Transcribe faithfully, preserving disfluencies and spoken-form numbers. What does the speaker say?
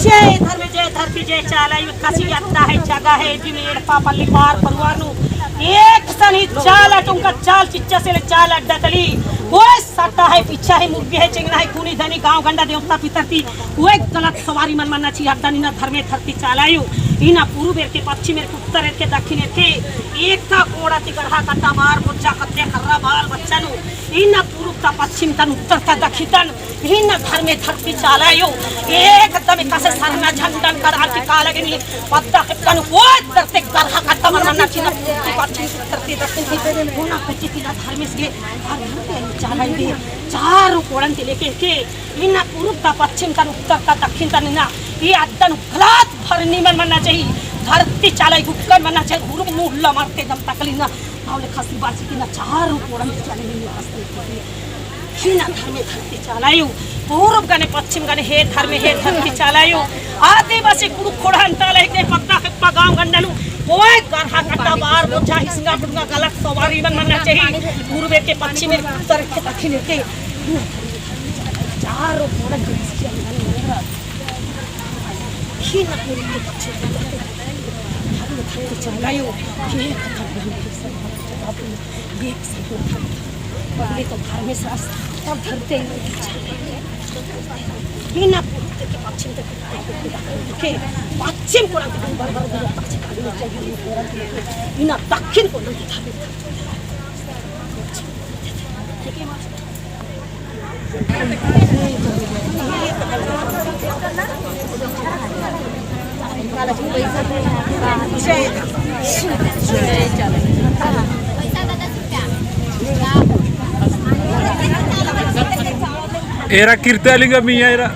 जय धर्मे, जय धरती, जय चाला आयो। कसी अत्ता है, जगह है, जिम एड़पा पल्ली पार परिवार नू एक सनी चाला टोंका चाल चिच्चा से ले चाल अड्डा तली। ओए सट्टा है, पिच्छा है, मुर्गी है, चेंगना है, खूनी धनी, गाँव गंडा, देवता पितर ती ओए गलत सवारी मल मन्ना ची। अड्डा इन्ना धर्मे धरती चाला आयो। इन्ना पूरुब एरके, पच्छिम एरके, उत्तर एरके, दक्खिन एरके, एकता कोड़ा ती गड़हा कत्ता बार बोझा कत्ते खर्रा बाल बच्चा नू इन्ना पूरुब ता पच्छिम तन, उत्तर ता दक्खिन तन, इन्ना धर्मे धरती चाला आयो। एकदम एकासे सरना झंडन कड़आ की काला गे नी पद्दा खेप्पा नू ओए तरते गड़हा कत्ता मल मन्ना ची। इन्ना पूरुब ती पच्छिम, उत्तर ती दक्खिन ती, कोना कुची ती ना धर्मेस गे, अउर इन्ना चाला आयो गे, चारों कोड़न ती लेके के इन्ना पूरुब ता पच्छिम तन, उत्तर ता दक्खिन तन इन्ना ई अड्डन गलत भरनी मल मन्ना चाही। धरती चाला आयो गुक्कन मन्ना चाही। पूरुब मुहल्ला मारते दम तकली ना। अउले खसी बाची की ना चारों कोड़न ती चाला आयो गे। इन्ना धर्मे धरती चाला आयो। पूरुब गने पच्छिम गने हे धर्मे हे धरती चाला आयो। आदिवासी कुँड़ुख़ ख़ोंड़हा ता लगे पद्दा खेप्पा गाँव गंडा नू ओए गड़हा कत्ता बार बोझा हिसंगा बुड़ंगा गलत सवारी मल मन्ना चाही। पूरुब एरके, पच्छिम एरके, उत्तर एरके, दक्खिन एरके चारों कोड़न ती इन्ना पूरुब ती पच्छिम तन धर्मे धरती चाला आयो। ये कत्था बनी है सब। पहले तो धर्मेस तब धरते इन्ना पूरुब ती पच्छिम तक के पच्छिम कोड़न ती बरबर पच्छिम कोड़न ती इन्ना दक्खिन कोड़न ती धर्मे। एरा किर्ता लिंगा मिया एरा।